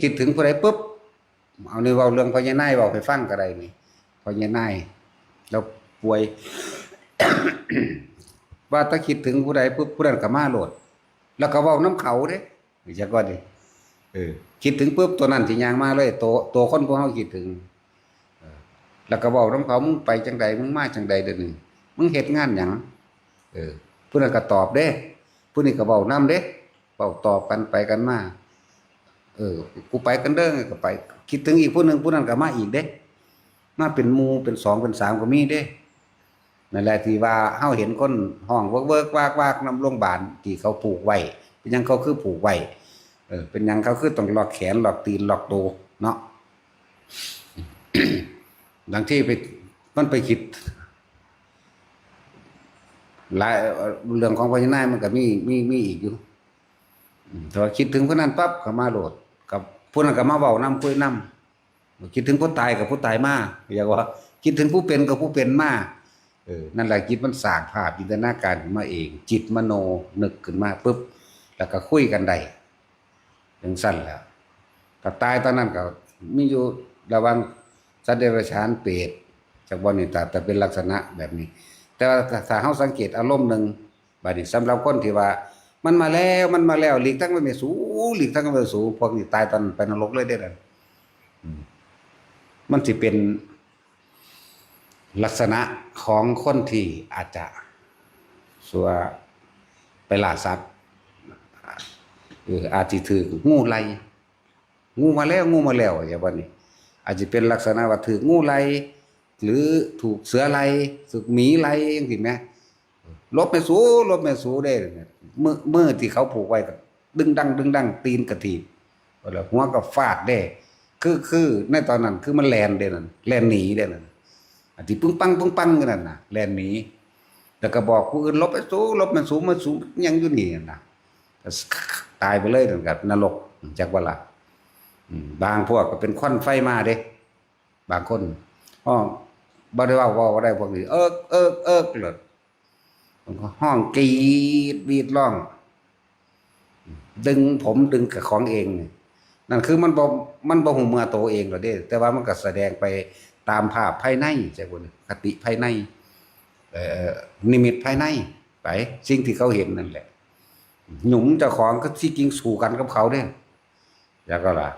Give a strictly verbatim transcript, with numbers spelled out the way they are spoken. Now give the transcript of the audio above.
คิดถึงผู้ใดปุ๊บ เอานี่เว้าเรื่องพ่อใหญ่นายเว้าให้ฟังก็ได้นี่ พ่อใหญ่นาย แล้วป่วย ว่าถ้าคิดถึงผู้ใดปุ๊บ ผู้นั้นก็มาโลด แล้วก็เว้านำเขาเด้ จักว่าดิ เออ คิดถึงปุ๊บ ตัวนั้นสิย่างมาเลย ตัว ตัวคนผู้เฮาคิดถึง เออ แล้วก็เว้านำเขา มึงไปจั่งใด มึงมาจั่งใดเดี๋ยวนี้ มึงเฮ็ดงานหยัง เออ ผู้นั้นก็ตอบเด้ ผู้นี้ก็เว้านำเด้ เว้าตอบกันไปกันมา เออ กูไปกันเด้อ ก็ไป คิดถึงอีกผู้หนึ่ง ผู้นั้นก็มาอีกเด้ มาเป็นหมู่ เป็นสอง เป็นสาม ก็มีเด้ นั่นแหละที่ว่าเฮาเห็นคนฮ้องเวิกๆ วากๆ นำโรงบาลที่เขาผูกไว้ เป็นหยังเขาคือผูกไว้ เออ เป็นหยังเขาคือต้องล็อกแขน ล็อกตีน ล็อกโตเนาะ บางทีไป มันไปคิด หลาย เอ่อ เรื่องของพ่อใหญ่นายมันก็มี มี มีอีกอยู่ อืม แต่ว่าคิดถึงผู้นั้นปั๊บก็มาโลด กับผู้นั้นก็มาเว้านำ คุยนำ คิดถึงผู้ตายก็ผู้ตายมา อยากว่า คิดถึงผู้เป็นก็ผู้เป็นมา เออ นั่นแหละ จิตมันสร้างภาพจินตนาการขึ้นมาเอง จิตมโนนึกขึ้นมาปุ๊บ แล้วก็คุยกันได้ จั่งซั้นแหละ ถ้าตายตอนนั้นก็มีอยู่ระหว่างสัตว์เดรัจฉาน เปรต จักบ่นี่ ถ้า ถ้าเป็นลักษณะแบบนี้ แต่ว่าถ้า ถ้าเฮาสังเกตอารมณ์หนึ่ง บัดนี้สำหรับคนที่ว่า มันมาแล้ว มันมาแล้ว หลีกทางไปแม่สู หลีกทางไปแม่สู พวกนี้ตายตอนไปนรกเลยเด้อนั่น อืม มันสิเป็นลักษณะของคนที่อาจจะ สัวไปล่าสัตว์ เออ อาจสิถืกงูไล่ งูมาแล้ว งูมาแล้ว อย่างว่านี่ อาจจะเป็นลักษณะว่าถืกงูไล่ หรือถูกเสือไล่ ถูกหมีไล่ จั่งซี้แหม หลบแม่สู หลบแม่สูเด้ มือ มือที่เขาผูกไว้ก็ดึงดัง ดึงดัง ตีนกระถีบ แล้วหัวก็ฟาดเด้ คือ คือในตอนนั้นคือมันแล่นเด้นั่น แล่นหนีเด้นั่น อันที่ปึ้งปัง ปึ้งปังอยู่นั่นน่ะ แล่นหนี แล้วก็บอกผู้อื่น หลบแม่สู หลบแม่สู แม่สูยังอยู่นี่นั่นน่ะ ก็ตายไปเลยนั่นก็นรก จักว่าล่ะ อืม บางพวกก็เป็นควันไฟมาเด้ บางคน อ้อ บ่ได้เว้า เว้าบ่ได้พวกนี้ เอิก เอิก เอิก เลย มันก็ฮ้องกรีดวีดร้อง ดึงผมดึงกับของเองนี่ นั่นคือมันบ่ มันบ่ฮู้เมื่อโตเองหรอกเด้ แต่ว่ามันก็แสดงไปตามภาพภายใน ใช่บ่นี่ คติภายใน เอ่อ นิมิตภายใน ไป สิ่งที่เขาเห็นนั่นแหละ หยุมเจ้าของก็สิกิงสู้กันกับเขาเด้ แล้วก็ล่ะ